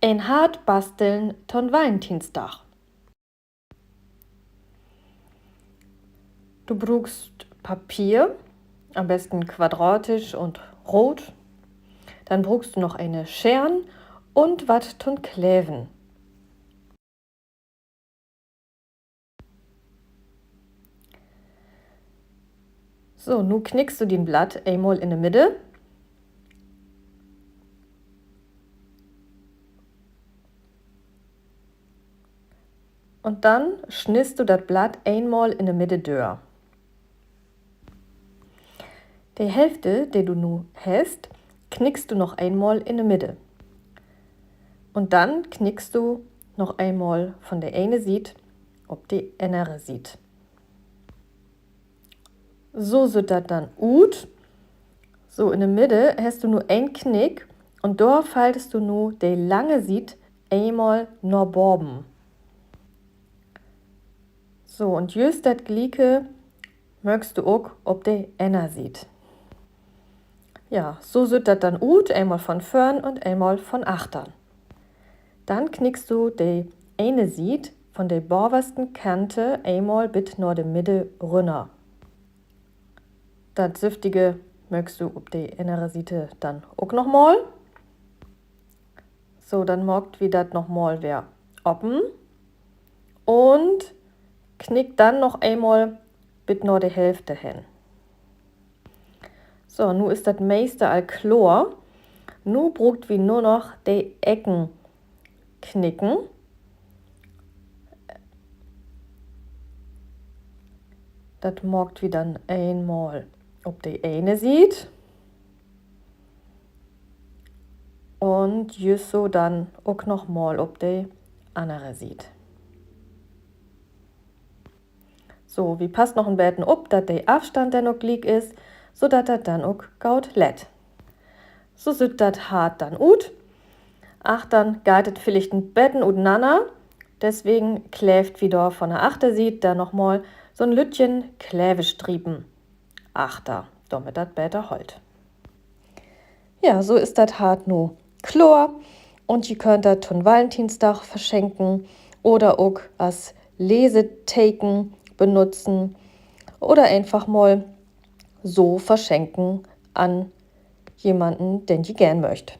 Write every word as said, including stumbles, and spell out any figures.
Een Hart basteln to'n Valentinsdag. Du bruukst Papier, an'n besten quadratisch un root. Denn bruukst du noch ene Scheer un wat to'n Kleven. So, nu knickst du dien Blatt eenmal in de Middel. Un denn snittst du dat Blatt eenmal in de Middel dör. De Hälfte, de du nu hest, knickst du noch eenmal in de Middel. Un denn knickst du noch eenmal von de ene Siet op de annere Siet. So süht dat denn ut. So, in de Middel hest du nu een Knick un dor faltst du nu de lange Siet eenmal na baven. So, un jüst dat Glieke maakst du ok op de anner Siet. Ja, so süht dat denn ut, eenmal von vörn un eenmal von achtern. Denn knickst du de ene Siet von de baversten Kante eenmal bit na de Middel rünner. Dat Sülvige maakst du op de annere Siet denn ok noch mal. So, denn maakt wi dat noch mal weer open un knickt denn noch eenmal bit na de Hälfte hen. So, nu is dat meeste al kloor. Nu bruukt wi nur noch de Ecken knicken. Dat maakt wi denn eenmal op de ene Siet un jüst so denn ok noch mal op de annere Siet. So, wi passt noch en beten op, dat de Afstand denn ok gliek is, so dat dat denn ok goot lett. So süht dat Hart denn ut. Achtern geiht dat villicht en beten utenanner, deswegen kleevt wi dor von de Achtersiet denn noch mal so'n lüttjen Klevestriepen achter, dormit dat beter hollt. Ja, so is dat Hart nu kloor un ji köönt dat to'n Valentinsdag verschenken oder ok as Leseteken benutzen oder eenfach mal so verschenken an jemanden, den ji geern möögt.